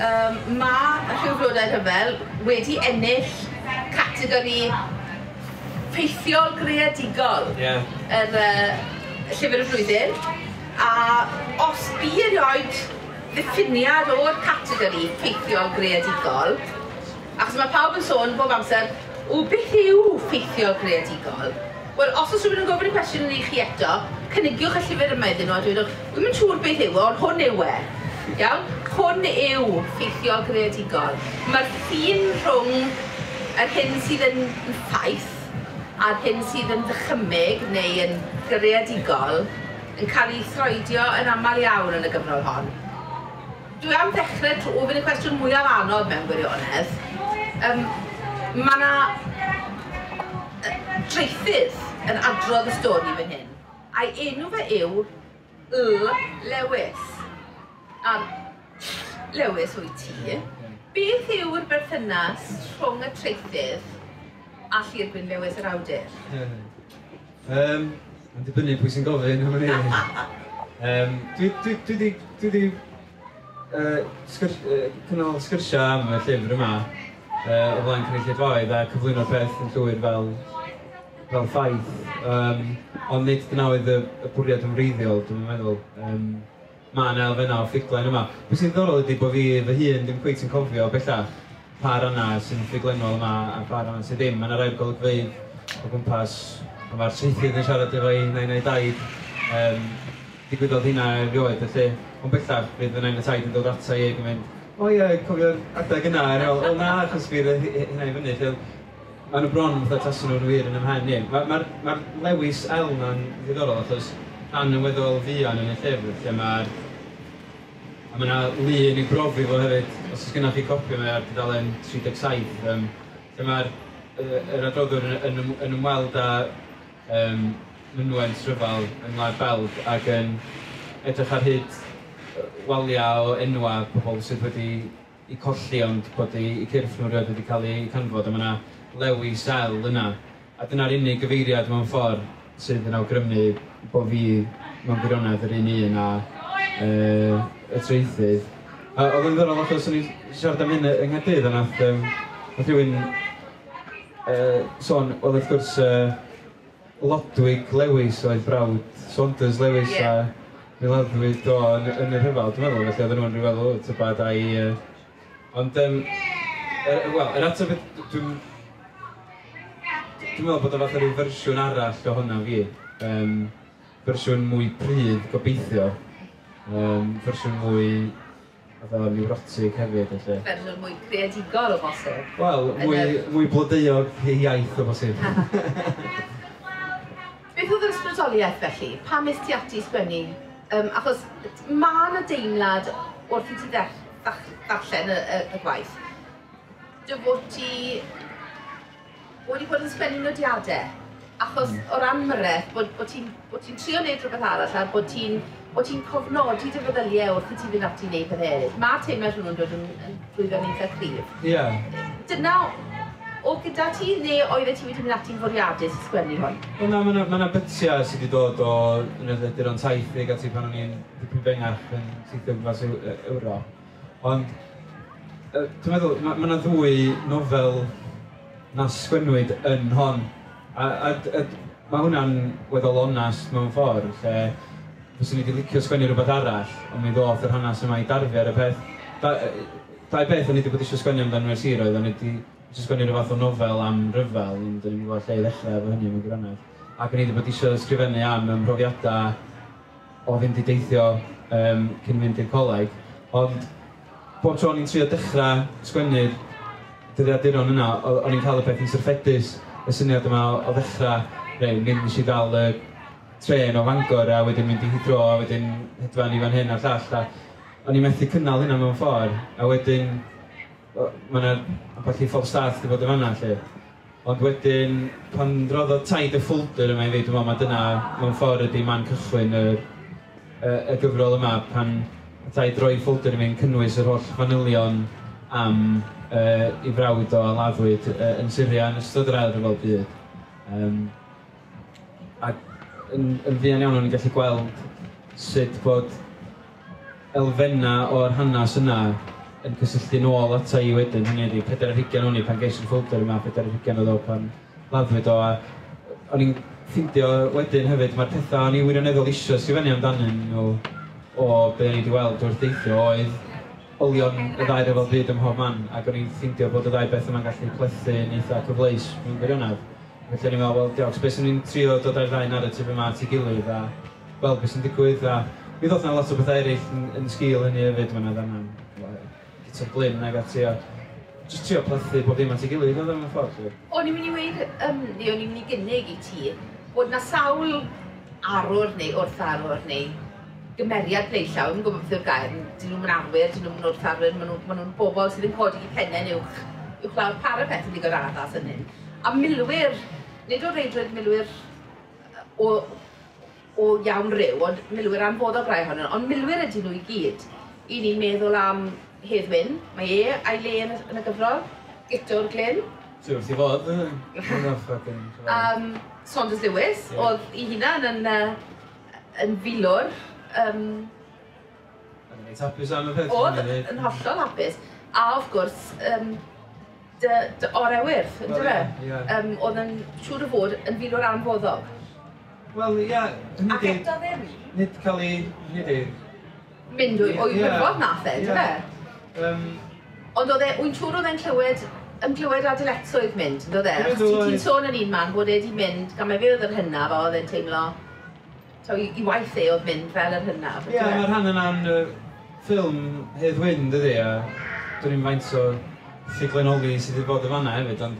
Mae Rhyw Flodau Rhyfel wedi ennill categori ffeithiol greadigol yr Llyfr y Flwyddyn, a os bu erioed ddiffiniad o'r categori ffeithiol greadigol, achos mae pawb yn sôn bob amser, o beth yw ffeithiol greadigol? Wel, os oes rhywun yn gofyn y cwestiwn i chi eto, cynigiwch y llyfr yma iddyn nhw a dwedwch, "Dwi'm yn siŵr beth yw e, ond hwn yw e." Iawn? Hwn yw ffeithiol greadigol. Mae'r ffin rhwng yr hyn sydd yn ffaith a'r hyn sydd yn ddychymyg neu yn greadigol yn cael ei throedio yn aml iawn yn y gyfrol hon. Dwi am ddechrau trwy ofyn y cwestiwn mwyaf anodd mewn gwirionedd. Mae yna draethydd yn adrodd y stori fan hyn, a'i enw fe yw Y Lewis. A Lewis wyt ti. Beth yw'r berthynas rhwng y traethydd a Llyr Gwyn Lewis yr awdur? Mae'n dibynnu pwy sy'n gofyn am hynny. Dwi 'di cynnal sgyrsiau am y llyfr yma o flaen cynulleidfaoedd a cyflwyno'r peth yn llwyr fel ffaith. Ond nid dyna oedd y bwriad yn wreiddiol, dwi'n meddwl. Mae yna elfennau o ffuglen yma. Beth sy'n ddiddorol ydy bod fi fy hun ddim cweit yn cofio bellach pa rannau sy'n ffuglenol yma a pa rannau sydd ddim. Mae yna rai'r golygfeydd o gwmpas pan mae'r traethydd yn siarad efo'i nain a'i daid. Digwyddodd hynna erioed, felly, ond bellach fydd fy nain a taid yn dod ata i ac yn mynd, "O ie, cofio'r adeg yna?" A o'n i'n meddwl, "O na, achos fi roedd hynna i fyny." Felly, maen nhw bron fatha tasen nhw'n wir yn 'y mhen i. Mae'r ma Lewis L 'na'n ddiddorol achos rhan yn weddol fuan yn y llyfr lle mae'r... A mae yna lun i brofi fo hefyd, os oes gennych chi copi mae ar dudalen 37, lle mae'r yr adroddwr yn ymweld â mynwent rhyfel yng Ngwlad Belg ac yn edrych ar hyd waliau o enwau pobl sydd wedi eu colli ond bod eu cyrff nhw erioed wedi cael eu canfod, a mae yna Lewis L yna. A dyna'r unig gyfeiriad mewn ffordd sydd yn awgrymu bod fi mewn gwirionedd yr un un â y traethydd. A oedd o'n ddiddorol achos o'n i'n siarad am hyn yng Nghaerdydd a nath rhywun sôn, wel wrth gwrs Lodwig Lewis oedd brawd Saunders Lewis a mi laddwyd o yn y rhyfel, dwi'n meddwl, felly oedden nhw'n rhyw feddwl, o, tybad ai... Ond, wel, yr ateb dwi'n meddwl bod o fatha rhyw fersiwn arall ohono fi. Fersiwn mwy prudd, gobeithio. Fersiwn mwy fatha neurotic hefyd, felly. Fersiwn mwy creadigol o bosib. Wel, mwy blodeuog ei iaith o bosib. Beth oedd yr ysbrydoliaeth felly? Pam es ti ati i sgwennu? Achos mae yna deimlad wrth i ti ddarllen y gwaith, dy fod ti wedi bod yn sgwennu nodiadau, achos o ran Myreth, bod ti'n trio wneud rhywbeth arall a bod ti'n cofnodi dy feddyliau wrth i ti fynd ati i wneud pethau eraill. Mae'r teimlad hwnnw'n dod yn llwyddo'n eitha cryf. Dyna o gyda ti, neu oeddet ti wedi mynd ati'n fwriadus i sgwennu hwn? Wel na, mae 'na bytiau sydd wedi dod o newyddiaduron taith fi ati pan o'n i'n dipyn fengach yn teithio gwmpas Ewrop. Ond dwi'n meddwl, mae 'na ddwy nofel na sgwennwyd yn hon. A mae hwnna'n weddol onast mewn ffordd, lle fyswn i wedi licio sgwennu rhywbeth arall, ond mi ddoth yr hanes yma i darfu ar y peth. Dau beth o'n i wedi bod eisiau sgwennu amdano ers hir oedd o'n i wedi eisiau sgwennu rhyw fath o nofel am ryfel, ond o'n i'n gwybod lle i ddechrau efo hynny mewn gwirionedd. Ac o'n i wedi bod eisiau ysgrifennu am 'y mhrofiadau o fynd i deithio cyn mynd i'r coleg, ond bob tro o'n i'n trio dechrau sgwennu'r dyddiaduron yna, o'n i'n cael y peth yn syrffedus, y syniad yma o ddechrau, rei, nes i ddal y trên o Fangor a wedyn mynd i Heathrow a wedyn hedfan i fan hyn a'r llall, a o'n i'n methu cynnal hynna mewn ffordd, a wedyn mae yna ambell i false start 'di bod yn fanna, 'lly. Ond wedyn, pan roddodd taid y ffolder yma i fi, dwi'n meddwl mai dyna mewn ffordd ydy man cychwyn y gyfrol yma, pan taid roi ffolder i fi'n cynnwys yr holl fanylion am ei frawd o a laddwyd yn Syria yn ystod yr Ail Ryfel Byd. Ac yn fuan iawn o'n i'n gallu gweld sut bod elfennau o'r hanes yna yn cysylltu nôl ata i wedyn, hynny ydi, 24 o'n i pan ges i'r ffolder yma, 24 oedd o pan laddwyd o, a o'n i'n ffeindio wedyn hefyd, mae'r pethau o'n i wirioneddol isio sgrifennu amdanyn nhw o be o'n i wedi weld wrth deithio oedd olion y ddau ryfel byd ym mhob man, ac o'n i'n ffeindio bod y ddau beth yma'n gallu plethu yn eitha cyfleus mewn gwirionedd. Felly o'n i'n meddwl, wel, diolch, beth sy'n ni'n trio dod â'r ddau narratif yma at ei gilydd a gweld beth sy'n digwydd, a mi ddoth 'na lot o bethau eraill yn sgil hynny hefyd, mae 'na ddarnau Guto'r Glyn ag ati, a jyst trio plethu bob dim at ei gilydd oedd o mewn ffordd, lly. O'n i'n mynd i weud, neu o'n i'n mynd i gynnig i ti, bod 'na sawl arwr neu wrth-arwr neu gymeriad blaenllaw, dwi'm yn gwybod beth yw'r gair, dyn nhw'm yn arwyr, dyn nhw'm yn wrth-arwyr, maen nhw, maen nhw'n bobl sydd yn codi eu pennau'n uwch, uwchlaw'r parapet yn ddigon addas yn hyn. A milwyr, nid o reidrwydd milwyr o iawn ryw, ond milwyr anfoddog rai ohonyn nhw, ond milwyr ydyn nhw i gyd. I ni'n meddwl am Hedd Wyn, mae e a'i le yn y gyfrol, Guto'r Glyn. Ti wrth i fod, Saunders Lewis, oedd ei hunan yn filwr. Oedd yn reit hapus am y peth. Oedd, yn hollol hapus. A wrth gwrs, dy orewyrth, yn dyfe? Oedd yn siŵr o fod yn filwr anfoddog. Wel, ia. Ac eto ddim. Nid cael ei... Nid ei... Mynd o'i wirfodd nath e, dyfe? Ond oedd e, wy'n siŵr oedd e'n clywed, yn clywed a dyletswydd mynd, yn dod e? Ti'n sôn yn un man bod e wedi mynd, gan mai fe oedd yr hynaf, a oedd e'n teimlo, taw i waith e oedd mynd fel yr hynaf. Ie, mae'r rhan yna'n ffilm Hedd Wyn, dydi, a dwi'n i'n faint o ffuglenoli sydd wedi bod yn fanna hefyd, ond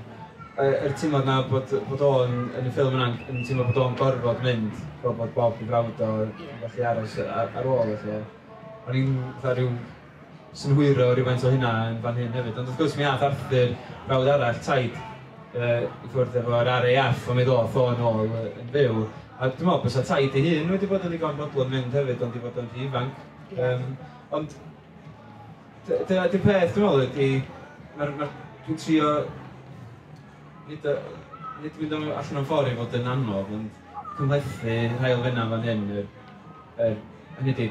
yr teimlad na bod o'n, yn y ffilm yna, yn teimlo bod o'n gorfod mynd, fel bod Bob i frawd o gallu aros ar ôl, felly. O'n i'n fatha rhyw synhwyro rhywfaint o hynna yn fan hyn hefyd, ond wrth gwrs mi ath Arthur, brawd arall, taid, i ffwrdd efo'r RAF, ond mi ddoth o yn ôl yn fyw. A dwi'n meddwl bysa taid ei hun wedi bod yn ddigon bodlon mynd hefyd, ond i fod yn rhy ifanc. Ond dy'r peth dwi'n meddwl ydy, dwi'n trio nid mynd allan o'n ffordd i fod yn anodd, ond cymhlethu rhai elfennau fan hyn. Hynny ydy,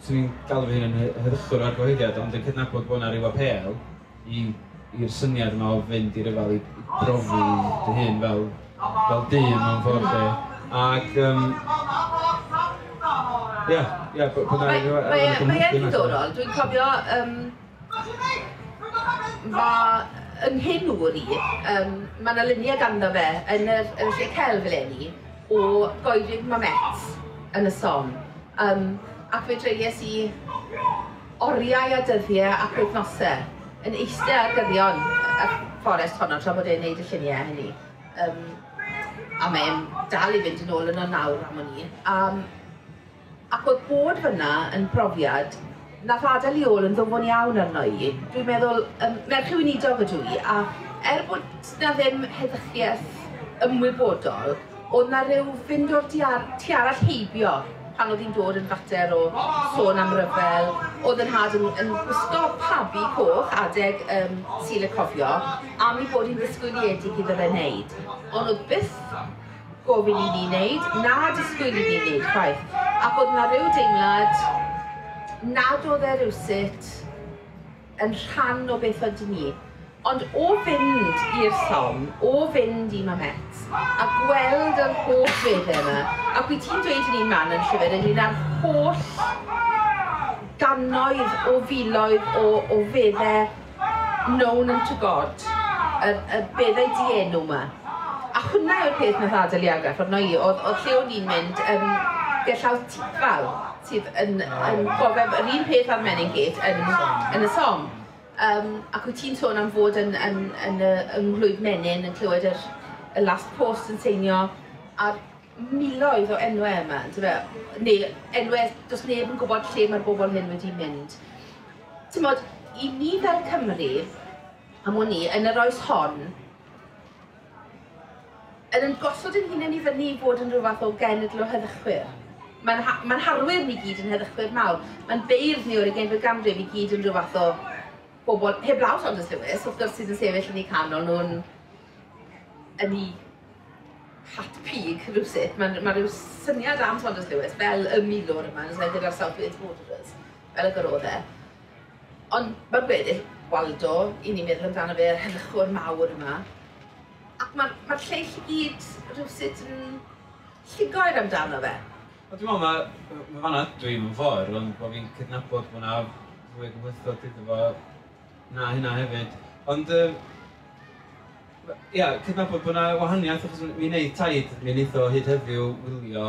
swn i'n galw fy hun yn heddychwr o'r argyhoeddiad, ond yn cydnabod bod yna ryw apêl i'r syniad yma o fynd i ryfel i brofi dy hun fel dyn mewn ffordd lle. Ac, ia, bod yna ryw elfen Mae e'n ddiddorol, dwi'n cofio, mae yng nghyn ŵr i, mae yna luniau ganddo fe yn y lle celf eleni o goedwig Mametz yn y Somme. Ac fe dreulies i oriau a dyddiau ac wythnosau yn eistedd ar gyrion y fforest honno tra bod e'n neud y lluniau hynny. A mae'n dal i fynd yn ôl yno nawr am wn i. Ac oedd bod fyna yn brofiad nath adael i ôl yn ddwfwn iawn arno i. Dwi'n meddwl, merch i weinidog ydw i, a er bod na ddim heddychiaeth ymwybodol, oedd na ryw fynd o'r tu arall heibio pan oedd hi'n dod yn fater o sôn am ryfel. Oedd yn nhad yn gwisgo pabi coch adeg Sul y Cofio, am ei bod hi'n ddisgwyliedig iddo fe wneud. Ond oedd byth gofyn i ni wneud, na disgwyl i ni wneud chwaith. Ac oedd na ryw deimlad nad oedd e rywsut yn rhan o beth oedden ni. Ond o fynd i'r Somme, o fynd i Mametz, a gweld yr holl feddau yma, ac wyt ti'n dweud yn un man yn llyfr ynglyn â'r holl gannoedd o filoedd o feddau known unto God, y beddau dienw yma. A hwnna yw'r peth nath adael i argraff arno i, oedd lle o'n i'n mynd gerllaw Thiepval, sydd yn gofeb yr un peth ar Menin Gate yn y Somme. Ac wyt ti'n sôn am fod yn Nghlwyd Menyn yn clywed y Last Post yn seinio a'r miloedd o enwau yma, yndyfe? Neu enwau, does neb yn gwybod lle mae'r bobl hyn wedi mynd. Timod, i ni fel Cymru, am wn i, yn yr oes hon, yn gosod ein hunain i fyny i fod yn rhyw fath o genedl o heddychwyr. Mae'n harwyr ni gyd yn heddychwyr mawr. Mae'n beirdd ni o'r ugeinfed ganrif i gyd yn rhyw fath o bobl, heblaw Saunders Lewis, wrth gwrs sydd yn sefyll yn eu canol nhw'n yn eu hat pig rhywsut. Mae rhyw syniad am Saunders Lewis fel y milwr yma, yn gyda'r South Wales Borderers, fel y gyrodd e. Ond mae'r gweddill, Waldo, i ni'n meddwl amdano fe, yr heddychwr mawr yma. Ac mae'r ma lleill i gyd rhywsut yn llugoer amdano fe. Wel, dwi'n meddwl mae fanna dwi mewn ffordd, ond bod fi'n cydnabod bod yna fwy o gymhlethdod iddo fo na hynna hefyd. Ond, ia, cydnabod bod yna wahaniaeth, achos mi wneud taid, mi wneud o hyd heddiw wylio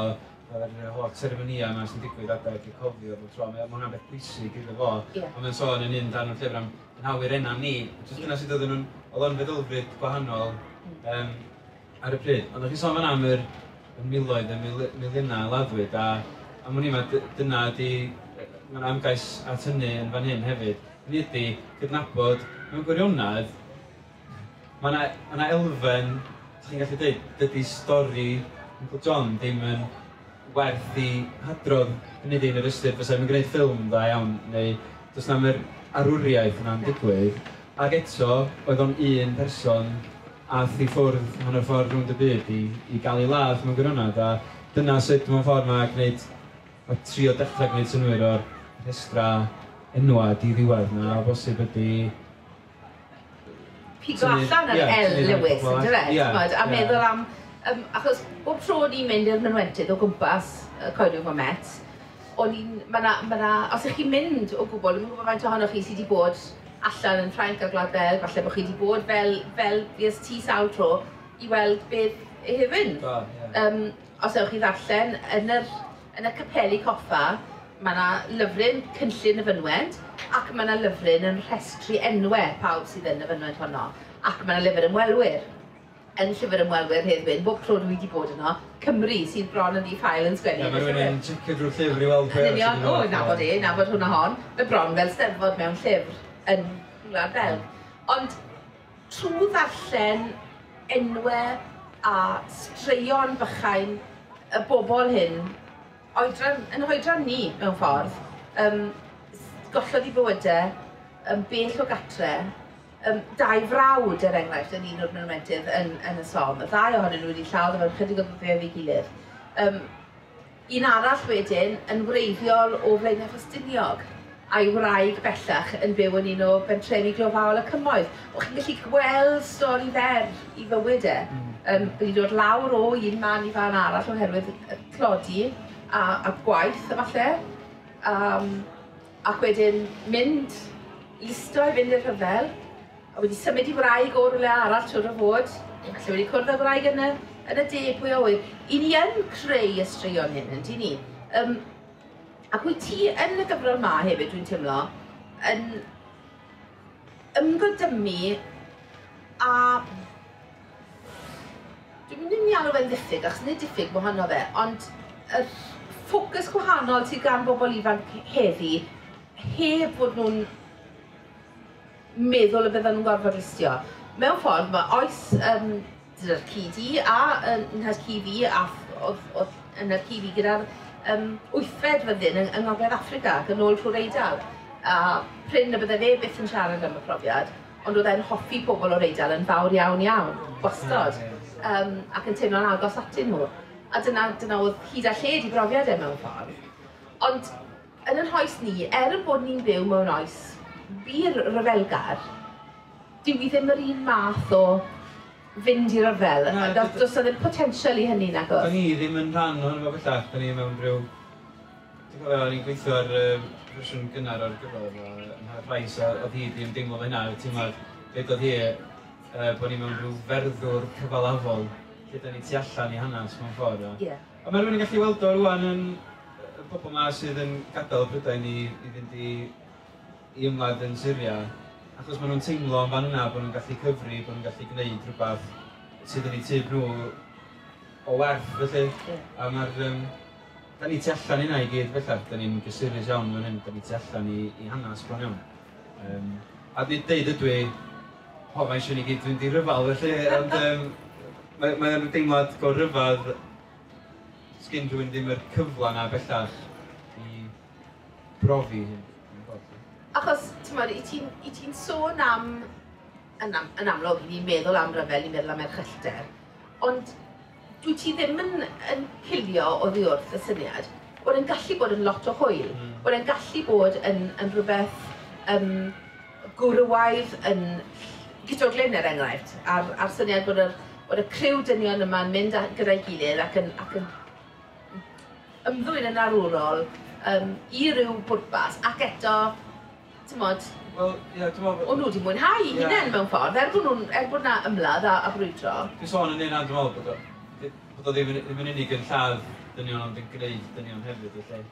yr holl seremonïau yma sy'n digwydd adeg y cofio bob tro. Mae hwnna'n beth pwysig iddo fo. A mae'n sôn yn un darn o'r llyfr am yn awyrenna ni. Jyst dyna sydd oedden nhw'n, oedd o'n feddylfryd gwahanol ar y pryd. Ond o'ch chi'n sôn fan'na am yr miloedd, y miliynau a laddwyd, a mwyn i ma, dyna ydi, mae'n ymgais at hynny yn fan hyn hefyd. Hynny ydi, cydnabod, mewn gwirionedd, mae yna elfen, chi'n gallu dweud, dydy stori Uncle John ddim yn werth i hadrodd, hynny ydi yn yr ystyr fysa ddim yn gwneud ffilm dda iawn, neu does na'm yr arwriaeth yna'n digwydd. Ac eto, oedd o'n un person ath i ffwrdd hanner ffordd rownd y byd i gael ei ladd mewn gwirionedd, a dyna sut mewn ffordd mae gwneud, mae trio dechrau gwneud synnwyr o'r rhestra enwa di-ddiwedd na, o bosib ydy pigo allan yr L Lewis, yndyfe? A meddwl am, achos bob tro ni'n mynd i'r mynwentydd o gwmpas y Coedwig Mametz, o'n i'n, os ych chi'n mynd o gwbl, dwi'n gwybod faint ohonoch chi sydd wedi bod allan yn Ffrainc a Gwlad Belg, falle bod chi wedi bod fel fues ti sawl tro i weld beth Hedd Wyn. Os ewch chi ddarllen, yn y capeli coffa, mae yna lyfryn cynllun y fynwent, ac mae yna lyfryn yn rhestru enwau pawb sydd yn y fynwent honno, ac mae yna lyfr ymwelwyr. Yn llyfr ymwelwyr Hedd Wyn, bob tro dwi wedi bod yno, Cymru sydd bron yn ddi-ffael yn sgwennu. Ie, mae rhywun yn checio drwy'r llyfr i weld pwy arall sydd wedi bod. O, nabod e, nabod hwnna hon. Mae bron fel steddfod mewn llyfr yn Gwlad Belg. Ond trwy ddarllen enwau a straeon bychain y bobl hyn, yn oedran ni mewn ffordd, gollodd eu bywydau, bell o gatre, dau frawd, er enghraifft, yn un o'r mynwentydd yn y Somme. Y ddau ohonyn nhw wedi lladd efo chydig o ddyddiau efo'i gilydd. Un arall wedyn yn wreiddiol o Flaenau Ffestiniog, a'i wraig bellach yn byw yn un o bentrefi glofaol y cymoedd. O, chi'n gallu gweld stori fer i fywyd e. Wedi dod lawr o un man i fan arall oherwydd tlodi a gwaith, efallai. Ac wedyn mynd, listo i fynd i'r rhyfel, a wedi symud i wraig o rywle arall trwy'r fod, falle wedi cwrdd â wraig yn y de, pwy a ŵyr. I ni yn creu y straeon hyn, yndyn ni? Ac wyt ti yn y gyfrol ma hefyd, dwi'n teimlo, yn ymgodymu a dwi'n mynd i alw fe'n ddiffyg, achos nid diffyg mohono fe, ond y ffocws gwahanol sydd gan bobl ifanc heddi, heb fod nhw'n meddwl y bydden nhw'n gorfod listio. Mewn ffordd, mae oes dyna'r ci di a nhad-cu fi, a oedd yn yr ci fi gyda'r wythfed fyddin yng Ngogledd Affrica ac yn ôl trwy'r Eidal. A prin y bydde fe byth yn siarad am y profiad, ond oedd e'n hoffi pobl o'r Eidal yn fawr iawn iawn, wastad, ac yn teimlo'n agos atyn nhw. A dyna oedd hyd a lled i brofiad e mewn ffordd. Ond yn ein hoes ni, er yn bod ni'n byw mewn oes bir ryfelgar, dyw i ddim yr un math o fynd i'r ryfel. Does 'na ddim potensial i hynny nag oes? Da ni ddim yn rhan ohono fo bellach, da ni mewn rhyw... Dwi'n cofio, o'n i'n gweithio ar fersiwn gynnar o'r gyfrol efo Angharad Price, a oedd hi 'di ymdeimlo fo hynna, teimlad, dwedodd hi bod ni mewn rhyw ferddwr cyfalafol, lle da ni tu allan i hanes mewn ffordd. A mae rhywun yn gallu weld o rŵan yn y bobl 'ma sydd yn gadael Prydain i fynd i ymladd yn Syria, achos maen nhw'n teimlo yn fan yna bod nhw'n gallu cyfri, bod nhw'n gallu gwneud rhywbeth sydd yn eu tyb nhw o werth, felly. A mae'r... Da ni tu allan hynna i gyd bellach, da ni'n gysurus iawn fan hyn, da ni tu allan i hanes bron iawn. A nid deud ydw i, o, mae eisiau ni gyd fynd i ryfel, felly, ond mae'n deimlad go ryfedd, sgyn rhywun ddim yr cyfle na bellach i brofi hyn. Achos, ti'mod, i ti'n sôn am, yn amlwg, ni'n meddwl am ryfel, ni'n meddwl am erchyllter, ond dwi ti ddim yn cilio oddi wrth y syniad bod e'n gallu bod yn lot o hwyl, bod e'n gallu bod yn rhywbeth gwrywaidd yn Guto Glyn er enghraifft, a'r syniad bod y criw dynion yma'n mynd gyda'i gilydd ac yn ymddwyn yn arwrol i ryw bwrpas, ac eto, ti'mod, o'n nhw wedi mwynhau eu hunain mewn ffordd, er bod na ymladd a brwydro. Dwi'n sôn yn un dwi'n meddwl bod o ddim yn unig yn lladd dynion, ond yn gwneud dynion hefyd, felly.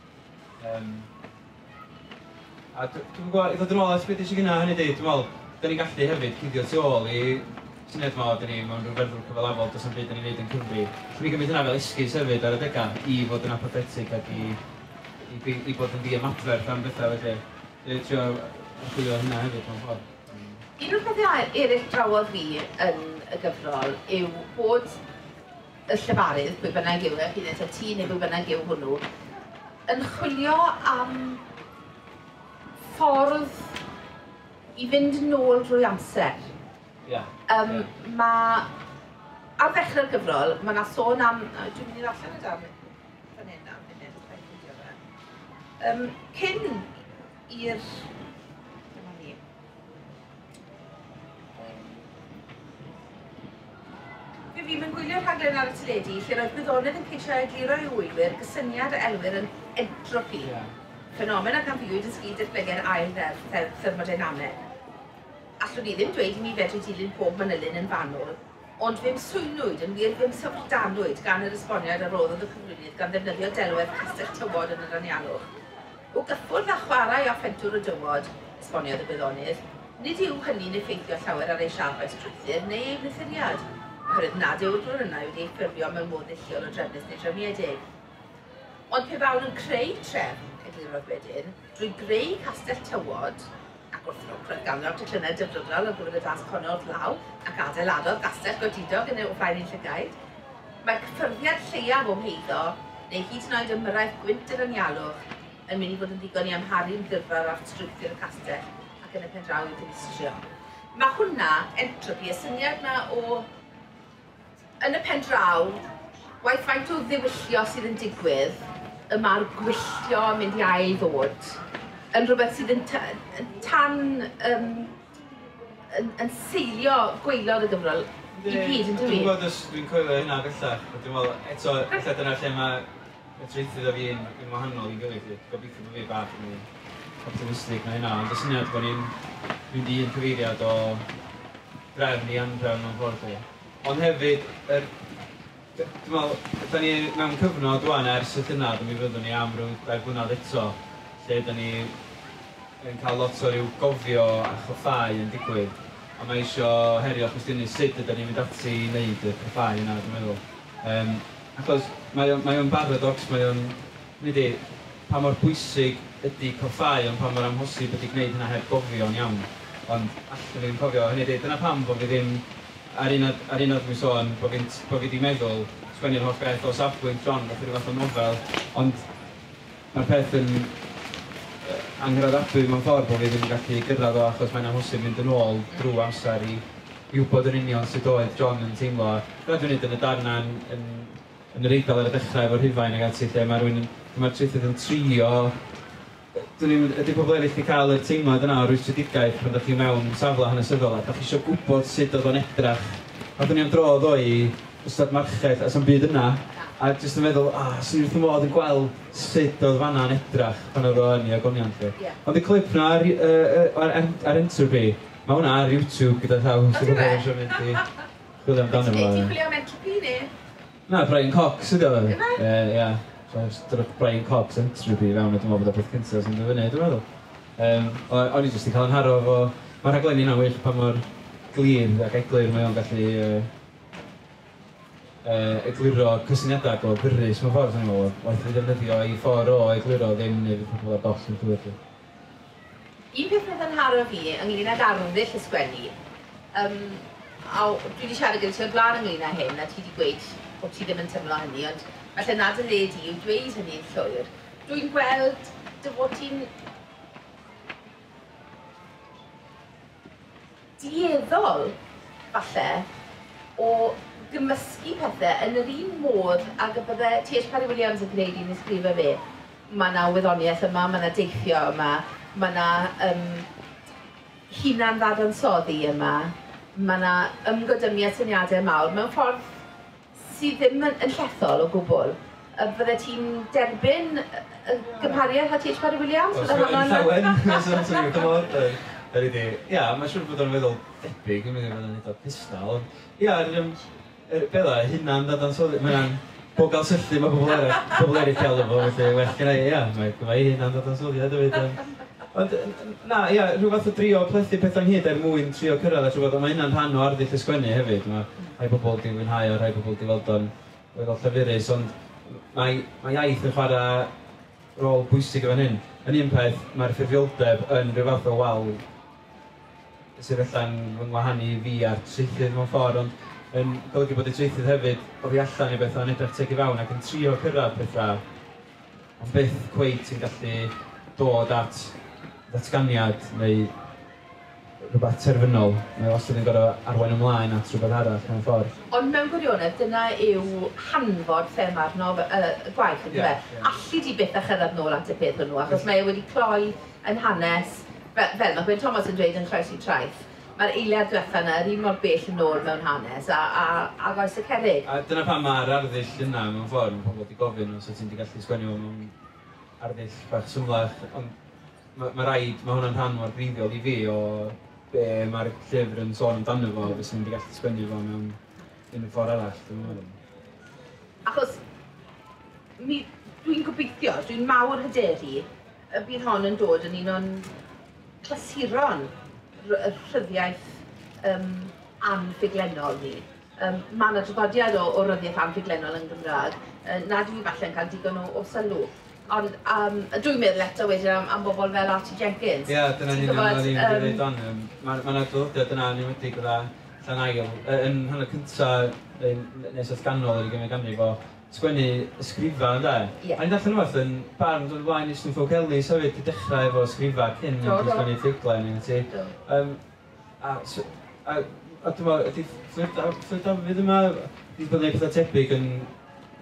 A dwi'n gwybod, i ddod yn ôl at beth eisiau gyna hynny di, dwi'n meddwl, da ni'n gallu hefyd cuddio tu ôl i syniad yma, da ni mewn rhyw feddwl cyfalafol, does na'm byd da ni'n neud yn Cymru. Felly mi gymryd hynna fel esgus hefyd ar adegau i fod yn apathetig ac i bod yn ddiymadferth am bethau felly. Dwi'n trio archwilio hynna hefyd mewn ffordd. Un o'r pethau eraill drawodd fi yn y gyfrol yw bod y llefarydd, pwy bynnag yw e, hyd yn ti neu pwy bynnag yw hwnnw, yn chwilio am ffordd i fynd nôl drwy amser. Mae, ar ddechrau'r gyfrol, mae yna sôn am... Dwi'n mynd i ddarllen y darn fan hyn am munud, os ffindio fe. Cyn i'r... Dyma ni. Fe fi'n gwylio rhaglen ar y teledu lle roedd gwyddonydd yn ceisio egluro i wylwyr gysyniad a elwir yn entropi. Ffenomen a ganfuwyd yn sgil datblygu'r ail ddeddf thermodynameg. Allwn ni ddim dweud i mi fedru dilyn pob manylyn yn fanwl, ond fe'm swynwyd, yn wir fe'm syfrdanwyd gan yr esboniad a roddodd y cyflwynydd gan ddefnyddio delwedd castell tywod yn yr anialwch. O gyffwrdd a chwarae a phentwr o dywod, esboniodd y gwyddonydd, nid yw hynny'n effeithio llawer ar ei siâp a'i strwythur neu ei wneuthuriad, oherwydd nad yw'r gronynnau wedi eu ffurfio mewn modd neilltuol o drefnus neu drefniedig. Ond pe bawn yn creu trefn, eglurodd wedyn, drwy greu castell tywod, ac wrth roedd ganddo teclynnau dyfrydol ar gyfer y dasg honno wrth law, ac adeiladodd gastell godidog yn ei flaen ein llygaid, mae'r cyffyrddiad lleiaf o'm heiddo, neu hyd yn oed ymyrraeth gwynt yr anialwch, yn mynd i fod yn ddigon i amharu'n ddirfawr ar strwythur y castell ac yn y pen draw i'w ddinistrio. Mae hwnna, entropi, y syniad yma o, yn y pen draw, waeth faint o ddiwyllio sydd yn digwydd, y mae'r gwylltio yn mynd i ail ddod yn rhywbeth sydd yn yn seilio gwaelod y gyfrol i gyd, yn dwi? Dwi'n gwybod os dwi'n coelio hynna bellach, dwi'n meddwl, eto, ella dyna lle mae y traethydd o fi yn wahanol i'n gilydd. Gobeithio bod fi bach yn optimistig na hynna, ond y syniad bod ni'n mynd i un cyfeiriad o drefn i anhrefn mewn ffordd chi. Ond hefyd, dwi'n meddwl, da ni mewn cyfnod wan ers y llynedd, mi fyddwn ni am ryw 2 blynedd eto, lle da ni yn cael lot o ryw gofio a choffau yn digwydd. A mae isio herio cwestiynu sut ydyn ni'n mynd ati i wneud y coffau yna, dwi'n meddwl. Achos mae o'n paradox, mae o'n, nid i, pa mor bwysig ydy coffau, ond pa mor amhosib ydy gwneud hynna heb gofio'n iawn. Ond allwn ni ddim cofio, hynny ydy, dyna pam bod fi ddim, ar un adeg dwi'n sôn, bod fi wedi meddwl sgwennu'r holl beth o safbwynt John, fath rhyw fath o nofel, ond mae'r peth yn anghyraeddadwy mewn ffordd bod fi ddim yn gallu gyrraedd o achos mae'n amhosib mynd yn ôl drwy amser i wybod yn union sut oedd John yn teimlo. Dyna dwi'n neud yn y darna yn yr Eidal ar y dechrau efo'r Rhufain ac ati, lle mae rhywun, mae'r traethydd yn trio. Ydy pobl eraill wedi cael y teimlad yna o rwystredigaeth pan ydych chi mewn safle hanesyddol a ydych chi eisiau gwybod sut oedd o'n edrach. Oeddwn ni am dro ddoe i Ystad Marchell a sa'm byd yna, a jyst yn meddwl, swn i wrth fy modd yn gweld sut oedd fanna'n edrach pan oedd o yn ei agoniant chi. Ond y clip na ar Entropy, mae hwnna ar YouTube gyda llaw, sy'n gwybod eisiau mynd i chwilio amdano fo. Ti'n chwilio am Entropy neu? Na, Brian Cox ydi o. Ie. So, Brian Cox Entropy fewn, a dwi'n meddwl bod y peth cyntaf sy'n dod fyny, dwi'n meddwl. O'n i jyst i cael yn haro fo. Mae'r rhaglenni yna'n wych pa mor glir ac eglur mae o'n gallu egluro cysyniadau go byrrus mewn ffordd, dwi'n meddwl. Waeth i ddefnyddio ei ffordd o egluro ddim neu fydd pobl ar goll yn llwyr. Un peth wnaeth yn haro fi ynglyn ag arddull y sgwennu, a dwi wedi siarad gyda ti o'r blaen ynglyn â hyn, a ti wedi gweud bod ti ddim yn teimlo hynny, ond falle nad y le di yw dweud hynny'n llwyr. Dwi'n gweld dy fod ti'n dueddol, falle, o gymysgu pethau yn yr un modd ag y bydde T.H. Parry Williams yn gwneud i'n ysgrifau fe. Mae yna wyddoniaeth yma, mae yna deithio yma, mae yna hunan ddadansoddi yma, mae yna ymgodymiad syniadau mawr mewn ffordd sydd ddim yn llethol o gwbl. Fydde ti'n derbyn y gymhariaeth â T.H. Parry Williams? Yn llawen, Ia, mae'n siŵr bod o'n feddwl debyg, yn mynd i fod yn eitha pistol. Ia, beth hunan ddadansoddi, mae'n bob gael syllu mae pobl eraill cael efo, felly well gen i, ia, mae gyda i hunan ddadansoddiad hefyd. Ond, na, ia, rhyw fath o drio plethu pethau ynghyd er mwyn trio cyrraedd at rhywbeth, ond mae hynna'n rhan o arddull ysgwennu hefyd. Mae rhai pobl di fwynhau a rhai pobl di weld o'n weddol llafurus, ond mae iaith yn chwarae rôl bwysig yn fan hyn. Yn un peth, mae'r ffurfioldeb yn rhyw fath o wal sydd allan fy ngwahanu fi a'r traethydd mewn ffordd, ond yn golygu bod y traethydd hefyd oddi allan i bethau yn edrych teg i fewn ac yn trio cyrraedd pethau, ond byth cweit yn gallu dod at ddatganiad neu rhywbeth terfynol. Mae wastad yn gorfod arwain ymlaen at rhywbeth arall mewn ffordd. Ond mewn gwirionedd, dyna yw hanfod thema'r gwaith, yn dyfe? Alli di byth a chyrraedd nôl at y peth hwnnw, achos mae e wedi cloi yn hanes, fel mae Gwyn Thomas yn dweud yn Croesi Traeth, mae'r eiliad diwetha yna yr un mor bell yn ôl mewn hanes a oes y cerrig. A dyna pam mae'r arddull yna mewn ffordd, mae pobl wedi gofyn os wyt ti'n gallu sgwennu mewn arddull bach symlach, ond mae rhaid, mae hwnna'n rhan mor greiddiol i fi o be mae'r llyfr yn sôn amdano fo, fyswn i'n gallu sgwennu fo mewn unrhyw ffordd arall, dwi'n meddwl. Achos dwi'n gobeithio, dwi'n mawr hyderu, y bydd hon yn dod yn un o'n clasuron rhyddiaeth anffuglenol ni. Mae yna draddodiad o ryddiaeth anffuglenol yn Gymraeg, nad yw i falle'n cael digon o sylw. Ond dwi'n meddwl eto wedyn am bobl fel R.T. Jenkins. Ie, dyna'n union o'n i'n mynd i ddweud on. Mae yna draddodiad yna yn enwedig gyda Llanail. Yn hanner cyntaf, nes at ganol yr 20fed ganrif o sgwennu ysgrifa, ynde? Yeah. A ni'n darllen rhywbeth yn barn dod ymlaen i Stwff Oak Ellis hefyd, di dechrau efo ysgrifa cyn mynd i sgwennu ffuglen i ti. A dwi'n meddwl, ydy Fflur Dafydd yma wedi bod yn gwneud pethau tebyg yn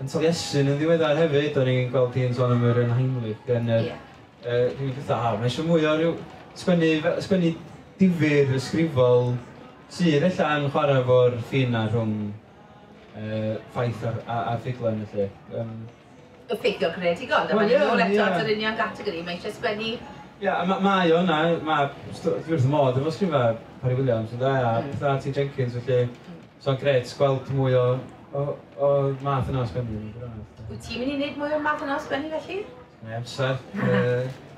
Taliesin yn ddiweddar hefyd, o'n i'n gweld hi'n sôn am yr Unheimlich yn yr... Dwi'n fatha, mae eisiau mwy o ryw sgwennu difyr ysgrifol sydd ella yn chwarae efo'r ffin na rhwng ffaith a ffuglen, felly. Y ffeithiol creadigol, a mae'n ôl eto at yr union gategori, mae eisiau sgwennu... Ie, a mae o yna, dwi wrth y modd efo sgrifa Parry Williams, ynde, a pethau R.T. Jenkins, felly so'n grêt gweld mwy o math yna o sgwennu. Wyt ti'n mynd i wneud mwy o'r math yna o sgwennu, felly? Mae amser.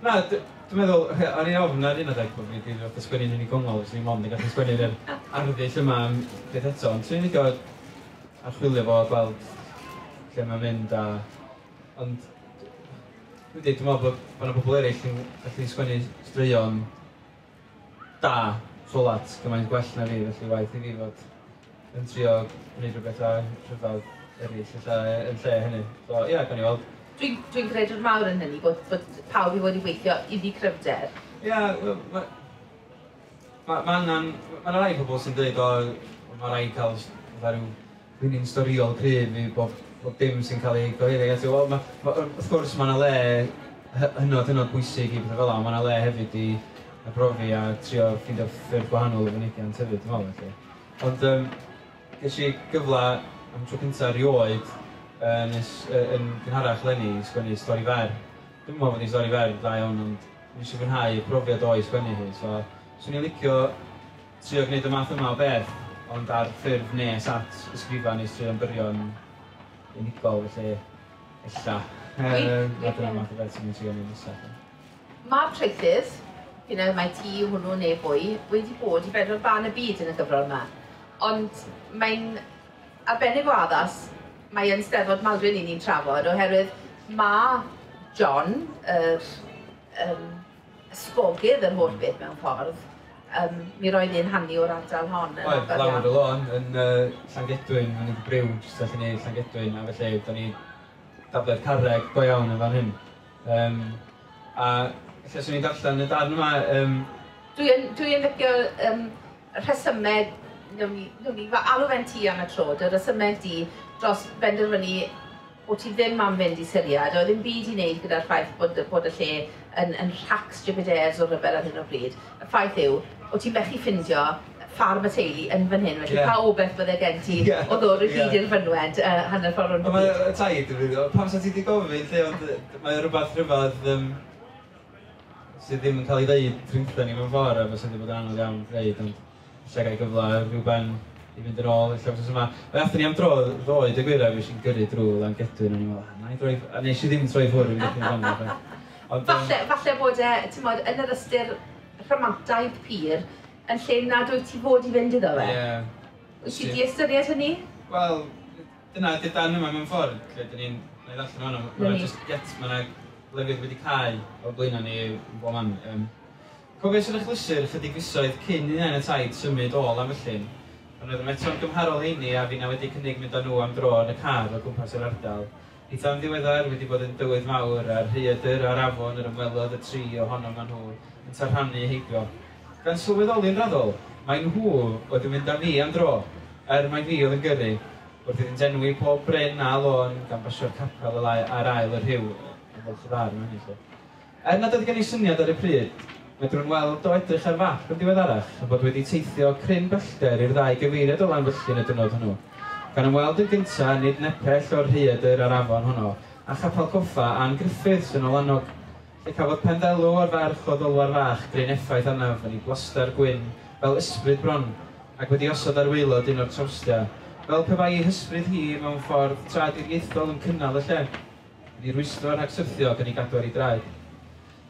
Na, dwi'n meddwl, o'n i'n ofn ar un adeg bod fi wedi sgwennu'n unigol, felly ni'n mond yn gallu sgwennu'r arddull yma am beth eto, ond dwi'n licio archwilio fo a gweld lle mae'n mynd a... Ond dwi'n dweud, dwi'n meddwl bod yna bobl eraill yn gallu sgwennu straeon da, solat, gymaint gwell na fi, felly waeth i fi fod yn trio gwneud rhywbeth a rhyfedd eraill yn lle hynny. So ie, gawn ni weld. Dwi'n credu'r mawr yn hynny, bod pawb i fod i weithio iddi cryfder. Ie, mae yna rai pobl sy'n dweud o, mae rhaid cael rhyw linyn storiol cryf i bob dim sy'n cael ei gyhoeddi. Wel, wrth gwrs mae yna le hynod bwysig i bethau fel 'na, ond mae yna le hefyd i arbrofi a trio ffeindio ffyrdd gwahanol o fynegiant hefyd, dwi'n meddwl, felly. Ond ges i gyfle am tro cyntaf erioed yn gynharach leni i sgwennu stori fer. Dwi'n meddwl bod hi'n stori fer dda iawn, ond nes i fwynhau profiad o i sgwennu hi. So, swn i'n licio trio gwneud y math yma o beth, ond ar ffurf nes at ysgrifau neu straeon byrion unigol, felly ella. Dyna'r math o beth sy'n mynd trio wneud nesaf. Mae'r traethydd, mae ti hwnnw neu fwy, wedi bod i bedwar ban y byd yn y gyfrol yma. Ond mae'n arbennig o addas, mae yn Steddfod Maldwyn i ni'n trafod, oherwydd mae John, yr ysgogydd yr holl beth mewn ffordd, mi roedd un hanu o'r ardal hon. Oedd, lawr y lôn, yn Llangedwyn, mae'n wedi briw jyst allan i Llangedwyn, a felly, da ni daflu'r carreg go iawn yn fan hyn. A lle swn i'n darllen y darn yma... Dwi'n licio rhesymeg, newn ni alw fe'n ti am y tro, dy rhesymeg di dros benderfynu bod ti ddim am fynd i Syria, doedd ddim byd i wneud gyda'r ffaith bod y lle yn rhacs Jupiters o ryfel ar hyn o bryd. Y ffaith yw o ti'n methu ffindio ffarm y teulu yn fan hyn, felly pa obaith bydde gen ti o ddod o hyd i'r fynwent hanner ffordd rownd y byd? Mae taid yn mynd, pam sa ti 'di gofyn lle, ond mae rhywbeth rhyfedd sydd ddim yn cael ei ddeud rhyngthon ni mewn ffordd, a fysa wedi bod yn anodd iawn dweud, ond lle gael gyfle rhyw ben i fynd yn ôl ella wythnos yma. Fe athon ni am dro ddoe, dweud gwir, a fi eisiau'n gyrru drwy Langedwyn, o'n i'n meddwl, na i droi, a nes i ddim troi ffwrdd i fynd i'n fanno. Ond, falle bod e, ti'n modd, yn yr ystyr rhamantaidd pur, yn lle nad wyt ti fod i fynd iddo fe. Ie. Wyt ti 'di ystyried hynny? Wel, dyna ydy'r dan yma mewn ffordd, lle dyn ni'n... Na i ddarllen hwnna, mae just get, mae yna lefydd wedi cau o blaenau ni yn bob man. Cofiais yr achlysur ychydig fisoedd cyn i Nain a Taid symud o Lanfyllin, pan oeddem eto'n gymharol heini a finna wedi cynnig mynd â nhw am dro yn y car o gwmpas yr ardal. Hithau'n ddiweddar wedi bod yn dywydd mawr a'r rhaeadr a'r afon yr ymwelodd y tri ohonom â nhw yn tarhanu heibio. Gan sylweddoli'n raddol, mai nhw oedd yn mynd â fi am dro, er mai fi oedd yn gyrru, wrth iddynt enwi pob bryn a lôn gan basio'r capel ar ael y rhiw, yn falch o ddarn o hynny 'lly. Er nad oedd gen i syniad ar y pryd, medrwn weld o edrych ar fap yn ddiweddarach ein bod wedi teithio cryn bellter i'r ddau gyfeiriad o Lanfyllin y diwrnod hwnnw, gan ymweld yn gyntaf nid nepell o'r rhaeadr a'r afon honno, â chapel coffa Ann Griffiths yn Olanog, lle cafodd penddelw o'r ferch o Ddolwar Fach gryn effaith arnaf yn ei blastar gwyn fel ysbryd bron, ac wedi osod ar waelod un o'r trawstiau, fel pe bai ei hysbryd hi mewn ffordd tra diriaethol yn cynnal y lle, yn ei rwystro rhag syrthio ac yn ei gadw ar ei draed.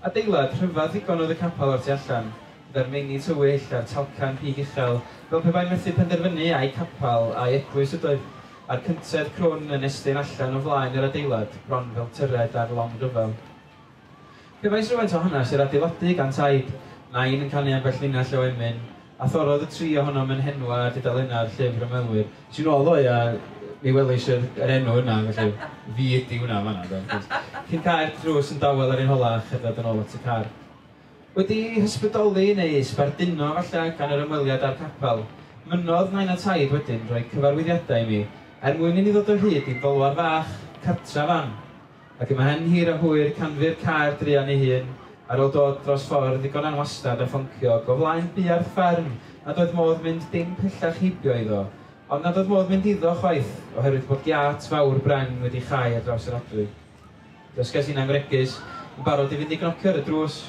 Adeilad rhyfedd ddigon oedd y capel o'r tu allan, gyda'r meini tywyll a'r talcan pig uchel, fel pe bai'n methu penderfynu ai capel ai eglwys ydoedd, a'r cyntedd crwn yn estyn allan o flaen yr adeilad, bron fel tyred ar long ryfel. Cefais rywfaint o hanes yr adeiladu gan taid, nain yn canu ambell linell o emyn, a thorrodd y tri ohonom yn henwa ar dudalennau'r llyfr ymwelwyr. Es i'n ôl ddoe a mi welis yr, yr enw yna, felly fi ydi hwnna fan'na, do. Cyn cau'r drws yn dawel ar ein hola a cherdded yn ôl at y car. Wedi hysbrydoli neu sbarduno falle gan yr ymweliad â'r capel, mynnodd nain a taid wedyn roi cyfarwyddiadau i mi er mwyn i ni ddod o hyd i ddolwar fach, cartref Ann. Ac ymhen hir a hwyr canfu'r car druan ei hun, ar ôl dod dros ffordd ddigon anwastad a phonciog o flaen buarth fferm nad oedd modd mynd dim pellach heibio iddo, ond nad oedd modd mynd iddo chwaith, oherwydd bod giât fawr bren wedi chau ar draws yr adwy. Dysgais inna'n fregus, yn barod i fynd i gnocio ar y drws,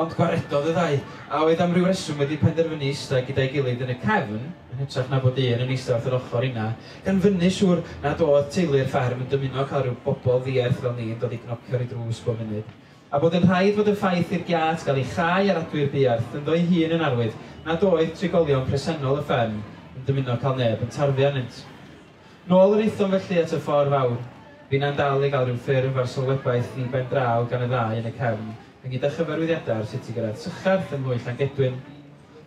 ond gwaredodd y ddau, a oedd am ryw reswm wedi penderfynu eistedd gyda'i gilydd yn y cefn, yn hytrach na bod un yn eistedd wrth yr ochr inna, gan fynnu siŵr nad oedd teulu'r fferm yn dymuno cael rhyw bobl ddiarth fel ni yn dod i gnocio ar ei drws bob munud, a bod yn rhaid fod y ffaith i'r giât gael ei chau ar adwy'r buarth ynddo'i hun yn arwydd nad oedd trigolion presennol y fferm yn dymuno cael neb yn tarfu arnynt. Nôl yr aethom felly at y ffordd fawr, finna'n dal i gael rhyw ffurf ar sylwebaeth ddi ben draw gan y ddau yn y cefn, ynghyd â chyfarwyddiadau ar sut i gyrraedd Sycharth yng Ngwy Llangedwyn.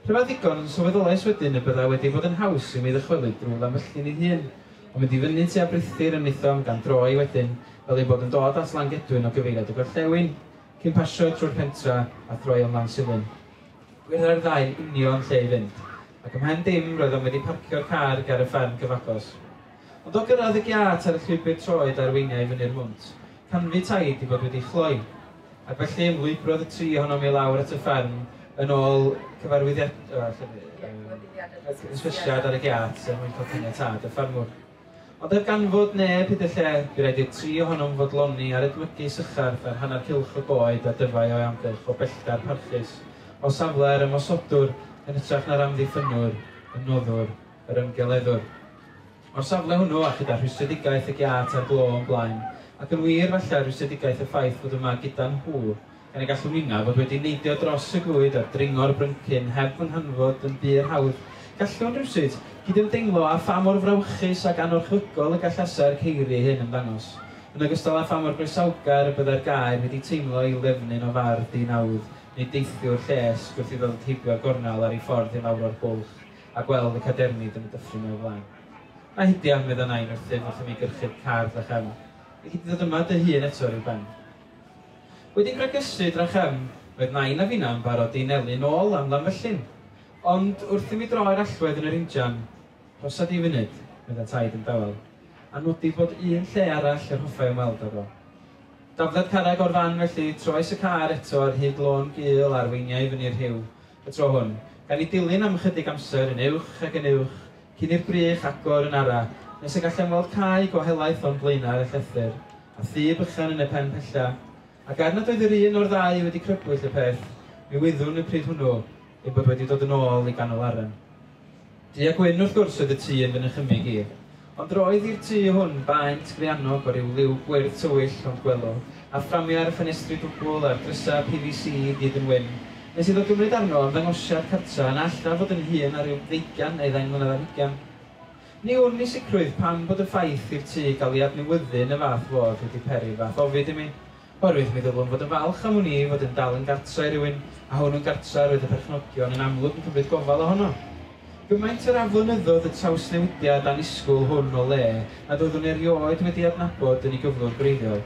Rhyfedd ddigon, sylweddolais wedyn y byddai wedi bod yn haws i mi ddychwelyd drwy Lanfyllin ei hun, ond mynd i fyny tua Brithdir yn wnaethom gan droi wedyn, fel ein bod yn dod at Langedwyn o gyfeiriad y gorllewin, cyn pasio trwy'r pentra a throi am Lansilin. Gwyddai'r ddau'n union lle i fynd, ac ymhen dim roeddem wedi parcio'r car ger y fferm gyfagos. Ond o gyrraedd y giât ar y llwybr troed a arweiniai fyny'r mwnt, canfu taid ei bod wedi chloi, ac felly ymlwybrodd y tri ohonom i lawr at y fferm yn ôl cyfarwyddiad... hysbysiad ar y giât er mwyn cael caniatâd y ffermwr. Ond heb ganfod neb hyd y lle, bu raid i'r tri ohonom fodloni ar edmygu Sycharth a'r hanner cylch o goed a dyfai o'i amgylch o bellter parchus, o safle'r ymosodwr yn hytrach na'r amddiffynnwr, y noddwr, yr ymgeleddwr. O'r safle hwnnw, a chyda rhwystredigaeth y giât a'r glo o'n blaen, ac yn wir falle rhwystredigaeth y ffaith fod yma gyda nhw, gan y gallwn inna fod wedi neidio dros y glwyd a dringo'r bryncyn heb fy nghanfod yn bur hawdd, gallwn rywsut gydymdeimlo â pha mor frawychus ac anorchfygol y gallasai'r ceiri hyn ymddangos, yn ogystal â pha mor groesawgar y byddai'r gair wedi teimlo i lefnyn o fardd di-nawdd neu deithiwr llesg wrth iddo ddod heibio'r gornel ar ei ffordd i lawr o'r bwlch a gweld y cadernid yn y dyffryn o'i flaen. Na hidiaf, medda nain wrthyf wrth i mi gyrchu'r car drachefn. Elli di ddod yma dy hun eto ryw ben. Wedi gwregysu drachefn, roedd nain a finna yn barod i nelu nôl am Lanfyllin. Ond wrth i mi droi'r allwedd yn yr injan, rhosa di funud, medda taid yn dawel, a nodi bod un lle arall yr hoffai ymweld ag o. Dafliad carreg o'r fan felly, troes y car eto ar hyd lôn gul a arweiniai fyny'r rhiw, y tro hwn, gan ei dilyn am ychydig amser yn uwch ac yn uwch, cyn i'r brych agor yn ara, nes y gallem weld cae go helaeth o'n blaenau ar y llethr, a thŷ bychan yn y pen pella, ac er nad oedd yr un o'r ddau wedi crybwyll y peth, mi wyddwn y pryd hwnnw ein bod wedi dod yn ôl i ganol aren. Du a gwyn wrth gwrs oedd y tŷ yn fy nychymyg i, ond roedd i'r tŷ hwn baent greanog o ryw liw gwyrdd tywyll ond gwelw, a fframiau'r ffenestri dwbl a'r drysau PVC i gyd yn wyn, nes iddo gymryd arno ymddangosiad cartra na alla fod yn hŷn na rhyw ddeugain neu ddeng mlynedd ar hugain. Ni wn i sicrwydd pam bod y ffaith i'r tŷ gael ei adnewyddu yn y fath fodd wedi peri'r fath ofid i mi, oherwydd mi ddylwn fod yn falch am wn i fod yn dal yn gartra i rywun, a hwnnw'n gartra roedd y perchnogion yn amlwg yn cymryd gofal ohono. Gymaint yr aflonyddodd y trawsnewidiad annisgwyl hwn o le nad oeddwn erioed wedi adnabod yn ei gyflwr gwreiddiol,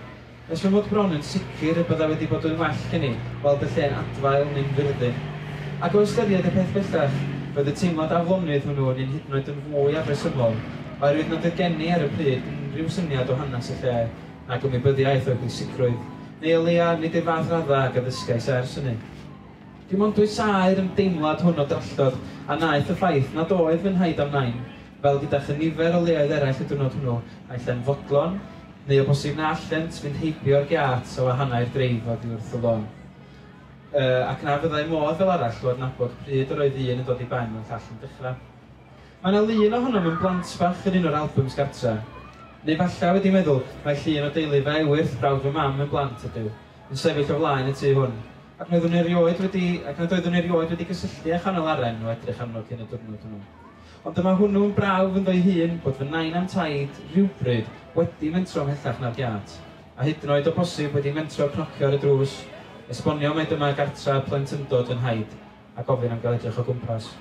nes fy mod bron yn sicr y byddai wedi bod yn well gen i weld y lle'n adfail neu'n fyrddin. Ac o ystyried y peth bellach, roedd y teimlad aflonydd hwnnw yn un hyd yn oed yn fwy afresymol, oherwydd nad oedd gen i ar y pryd unrhyw syniad o hanes y lle, nac ymwybyddiaeth o'i bwysigrwydd, neu o leia nid i'r fath raddau ag a ddysgais ers hynny. Dim ond dwysáu'r ymdeimlad hwn o drallod a wnaeth y ffaith nad oedd fy nhaid a'm nain, fel gyda chynifer o leoedd eraill y diwrnod hwnnw, naill ai'n fodlon, neu o bosib na allent fynd heibio'r giât o wahanau'r dreif oddi wrth y lôn. Ac na fyddai modd fel arall o adnabod pryd yr oedd un yn dod i ben a'r llall yn dechrau. Mae yna lun ohonom yn blant bach yn un o'r albums gartra. Neu falla wedi meddwl mai llun o deulu fy ewyrth, brawd fy mam yn blant ydyw, yn sefyll o flaen y tŷ hwn. Ac nad oeddwn erioed wedi, ac nad oeddwn erioed wedi cysylltu â Chanol Aren o edrych arno cyn y diwrnod hwnnw. Ond dyma hwnnw'n brawf ynddo'i hun bod fy nain a'm taid, rhywbryd, wedi mentro ymhellach na'r giât, a hyd yn oed o bosib wedi mentro cnocio ar y drws, esbonio mai dyma gartra plentyndod fy nhaid, a gofyn am gael edrych o gwmpas.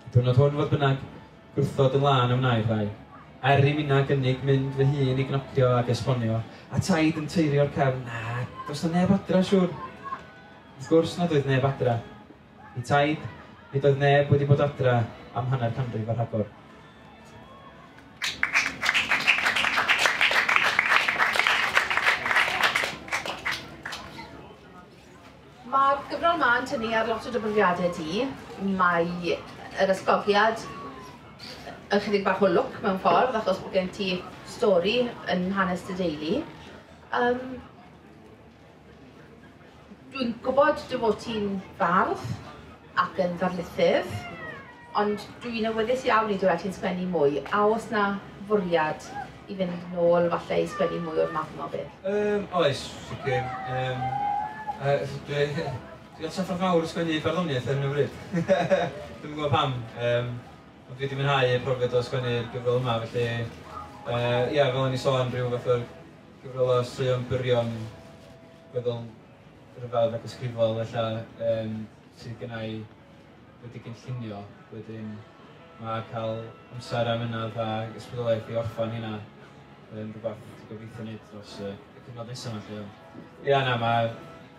Y diwrnod hwn, fodd bynnag, gwrthod yn lân a wnâi'r ddau. Er i minnau gynnig mynd fy hun i gnocio ac esbonio, a taid yn teirio'r cefn, na, does 'na neb adra, siŵr. Wrth gwrs nad oedd neb adra. I taid, nid oedd neb wedi bod adra am hanner canrif a rhagor. Mae'r gyfrol 'ma yn tynnu ar lot o dy brofiadau di. Mae yr ysgogiad yn chydig bach o lwc mewn ffordd, achos bod gen ti stori yn hanes dy deulu. Dwi'n gwybod dy fod ti'n fardd ac yn ddarlithydd, ond dwi'n awyddus iawn i dy weld ti'n sgwennu mwy. A oes 'na fwriad i fynd nôl falle i sgwennu mwy o'r math yma o beth? Oes, sicr. Dwi 'di cael trafferth mawr sgwennu barddoniaeth ar hyn o bryd. Dwi'm yn gwybod pam, ond dwi 'di mwynhau y profiad o sgwennu'r gyfrol yma, felly ia, fel o'n i sôn, rhyw fath o'r gyfrol o straeon byrion weddol rhyfedd ac ysgrifol ella sydd genna i wedi gynllunio. Wedyn mae cael amser a mynadd a ysbrydoliaeth i orffen hynna yn rhywbeth dwi'n gobeithio wneud dros y cyfnod nesaf yma 'lly. Ond ia na, mae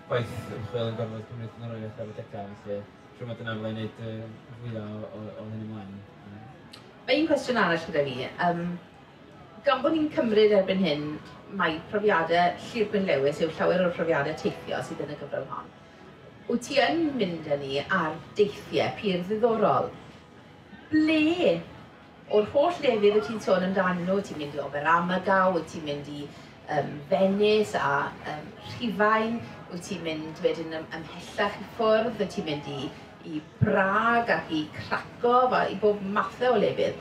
gwaith ymchwil yn gorfod cymryd blaenoriaeth ar adegau, felly siŵr mai dyna fydda i'n wneud y fwyaf o hyn ymlaen. Mae un cwestiwn arall gyda fi. Gan bod ni'n cymryd erbyn hyn mai profiadau Llŷr Gwyn Lewis yw llawer o'r profiadau teithio sydd yn y gyfrol hon, wyt ti yn mynd â ni ar deithiau pur ddiddorol. Ble o'r holl lefydd wyt ti'n sôn amdanyn nhw, wyt ti'n mynd i Oberammergau, wyt ti'n mynd i Venice a Rhufain, wyt ti'n mynd wedyn ymhellach i ffwrdd, wyt ti'n mynd i Brag ac i Krakow a i bob mathau o lefydd.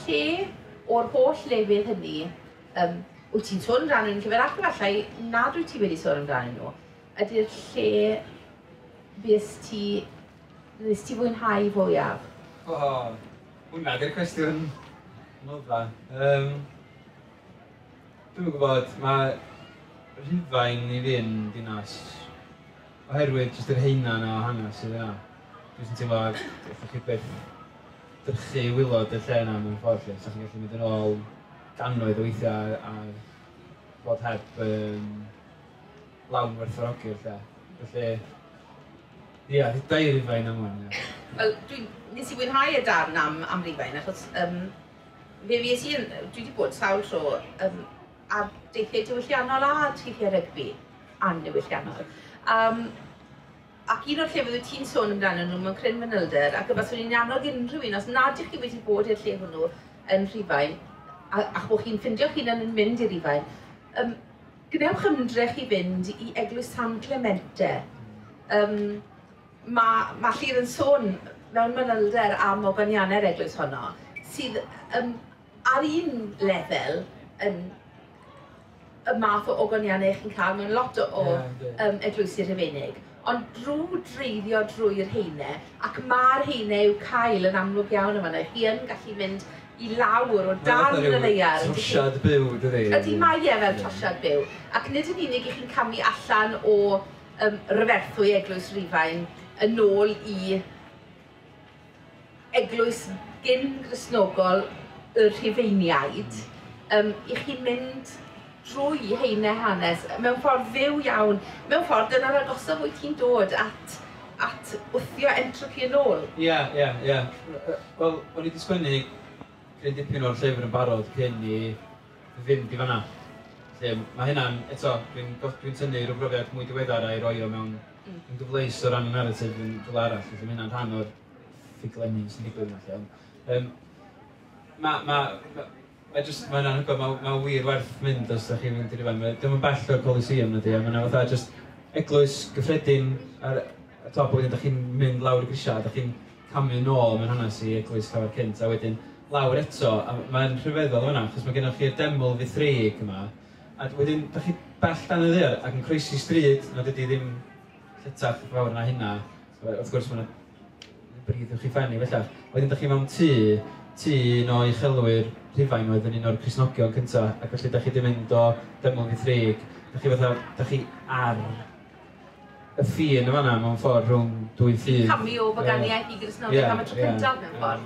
Lle o'r holl lefydd hynny, wyt ti'n sôn amdanyn nhw'n llyfr ac efallai nad wyt ti wedi sôn amdanyn nhw, ydy'r lle nes ti fwynhau fwyaf? O, hwnna di'r cwestiwn anodda. Dwi'm yn gwybod, mae Rhufain i fi'n ddinas oherwydd jyst yr haenau 'na o hanes sydd yna. Dwi jyst yn teimlo allwch chi byth drychu i waelod y lle yna mewn ffordd 'lly. 'Sa chi'n gallu mynd yn ôl gannoedd o weithiau a bod heb lawn werthfawrogi'r lle. Felly, ia, deuda i Rufain am ŵan, ia. Wel, dwi'n... nes i fwynhau y darn am Rufain, achos fe fues i yn... dwi 'di bod sawl tro ar deithiau diwylliannol a teithiau rygbi anniwylliannol. Ac un o'r llefydd wyt ti'n sôn amdano nhw mewn cryn fanylder, ac y baswn i'n annog unrhyw un, os nad ydych chi wedi bod i'r lle hwnnw yn Rhufain, a'ch bod chi'n ffindio'ch hunan yn mynd i Rufain, gwnewch ymdrech i fynd i Eglwys San Clemente. Mae Llŷr yn sôn mewn manylder am ogoniannau'r eglwys honno, sydd ar un lefel yn y math o ogoniannau chi'n cael mewn lot o eglwysi Rhufeinig. Ond drwy dreiddio drwy'r heine, ac mae'r heine i'w cael yn amlwg iawn yma, chi yn gallu mynd i lawr o dan y ddaear. Trosiad byw, dydi? Ydy, mae e fel trosiad byw. Ac nid yn unig i chi'n camu allan o ryferthwy Eglwys Rufain yn ôl i eglwys gyn-Gristnogol y Rhufeiniaid, i chi'n mynd drwy heine hanes, mewn ffordd fyw iawn, mewn ffordd dyna'r agosaf wyt ti'n dod at wthio entropi yn ôl. Ie, ie, ie. Wel, o'n i wedi sgwennu cryn dipyn o'r llyfr yn barod cyn i fynd i fanna. Felly, mae hynna'n, eto, dwi'n tynnu rhyw brofiad mwy diweddar a'i roi o mewn yn gyfleus o ran y narratif yn rhywle arall, felly mae hynna'n rhan o'r ffuglenni sy'n digwydd yma, lle. Mae'n anhygoel, mae wir werth mynd os ydych chi'n mynd i Rufain. Dim yn bell o'r Coliseum na di, a mae'n fatha just eglwys gyffredin ar y top, a wedyn ydych chi'n mynd lawr y grisiau, ydych chi'n camu nôl mewn hanes i eglwys llawer cynt, a wedyn lawr eto, a mae'n rhyfeddol yna, achos mae gennych chi'r deml Fithreig yma, a wedyn ydych chi bell dan y ddaear ac yn croesi stryd, na dydy ddim lletach fawr na hynna, wrth gwrs mae yna bridd uwch ei phen i bellach. Wedyn ydych chi mewn tŷ un o uchelwyr Rhufain oedd yn un o'r Cristnogion cyntaf, ac felly ydych chi wedi mynd o deml Fithreig, ydych chi ar y ffin yn fan'na mewn ffordd rhwng dwy ffydd. Camu o baganiaeth i Gristnogaeth am y tro cyntaf mewn ffordd.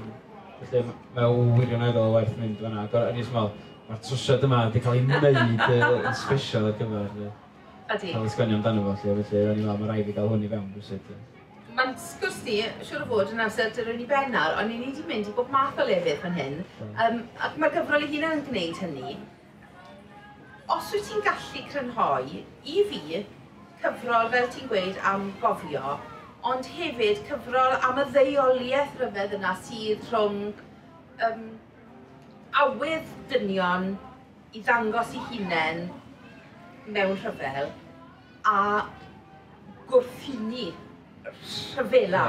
Felly mae o wirioneddol werth mynd fan'na. Ac o'n i'n meddwl, mae'r trosiad yma wedi cael ei wneud yn special ar gyfer cael ei sgwennu amdano fo, felly o'n i'n meddwl, mae rhaid fi gael hwn i fewn rhywsut. Mae'n sgwrs ni, siŵr o fod, yn amser dyrwn i ben nawr, ond ni wedi mynd i bob math o lefydd fan hyn, ac mae'r gyfrol ei hunan yn gwneud hynny. Os wyt ti'n gallu crynhoi, i fi, cyfrol, fel ti'n gweud, am gofio, ond hefyd cyfrol am y ddeuoliaeth ryfedd yna sydd rhwng awydd dynion i ddangos eu hunain mewn rhyfel a gwrthuni rhyfela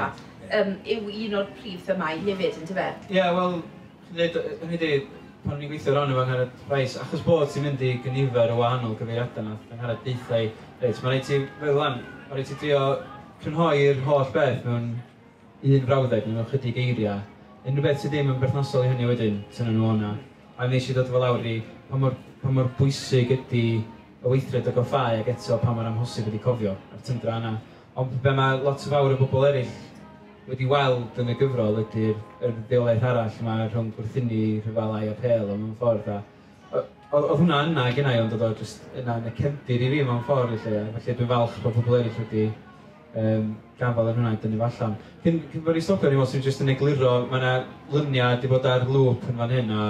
yw un o'r prif themau hefyd, yndyfe? Ie, wel, hynny di, pan o'n i'n gweithio ar efo Angharad Price, achos bod ti'n mynd i gynifer o wahanol gyfeiriadau nath Angharad deutha i, reit, mae rhaid ti feddwl am, mae rhaid ti drio crynhoi'r holl beth mewn un frawddeg, mewn chydig eiriau. Unrhyw beth sydd ddim yn berthnasol i hynny wedyn, tynnu nhw o'na. A nes i ddod efo lawr i pa mor bwysig ydy y weithred o goffau ac eto pa mor amhosib ydy cofio a'r tyndra yna. Ond be mae lot o fawr o bobl eraill wedi weld yn y gyfrol ydy'r ddeolaeth arall yma rhwng gwrthuni, rhyfelau a pêl mewn ffordd. Oedd hwnna yna gynna i, ond oedd o jyst yna yn y cefndir i fi mewn ffordd, felly. Felly dwi'n falch bod pobl eraill wedi gafael yn hwnna i dynnu fo allan. Cyn bod ni'n stopio, ni'n meddwl sy'n jyst yn egluro, mae yna luniau wedi bod ar lŵp yn fan hyn, a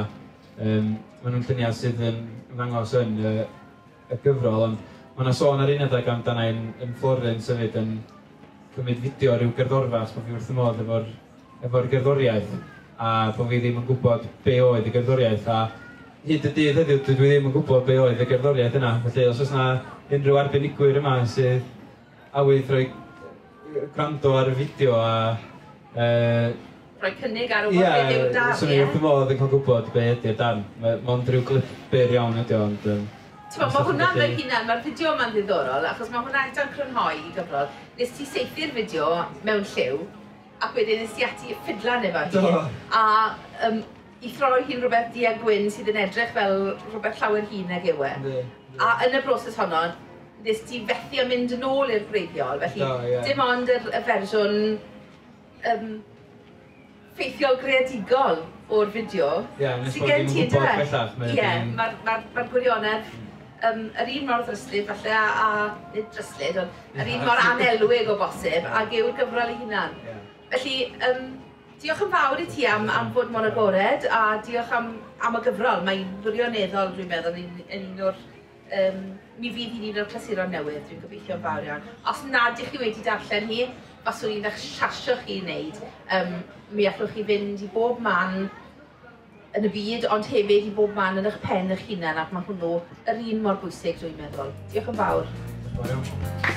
maen nhw'n lluniau sydd yn ymddangos yn y gyfrol, ond mae yna sôn ar un adeg amdana yn Florence hefyd yn cymryd fideo rhyw gerddorfa, achos bod fi wrth y modd efo'r gerddoriaeth, a bod fi ddim yn gwybod be oedd y gerddoriaeth, a hyd y dydd heddiw dwi ddim yn gwybod be oedd y gerddoriaeth yna. Felly os oes yna unrhyw arbenigwyr yma sydd awydd rhoi gwrando ar y fideo a rhoi cynnig ar wybod beth yw'r darn, ie? Swn i wrth y modd yn cael gwybod be ydy'r darn. Mond rhyw glip byr iawn ydy o, ond Mae hwnna'n ei hunan, mae'r fideo yma'n ddiddorol, achos mae hwnna eto'n crynhoi i gyfrol. Nes ti saethu'r fideo mewn lliw, ac wedyn nes ti ati ffidlan efo hi. A i throi hi'n rhywbeth du a gwyn sydd yn edrych fel rhywbeth llawer hŷn nag yw e. A yn y broses honno, nes ti fethu a mynd yn ôl i'r gwreiddiol, felly dim ond y fersiwn ffeithiol greadigol o'r fideo. Ie, nes bod ddim yn gwybod bellach. Ie, mae'r gwirionedd yr un mor ddryslyd falle, a nid dryslyd, ond yr un mor anelwig o bosib, ag yw'r gyfrol ei hunan. Felly, diolch yn fawr i ti am fod mor agored, a diolch am y gyfrol. Mae'n wirioneddol, dwi'n meddwl, yn un o'r Mi fydd hi'n un o'r clasuron newydd, dwi'n gobeithio'n fawr iawn. Os nad ych chi wedi darllen hi, faswn i'n eich siasio chi i wneud. Mi allwch chi fynd i bob man yn y byd, ond hefyd i bob man yn eich pen eich hunan, ac mae hwnnw yr un mor bwysig, dwi'n meddwl. Diolch yn fawr. Diolch yn fawr iawn.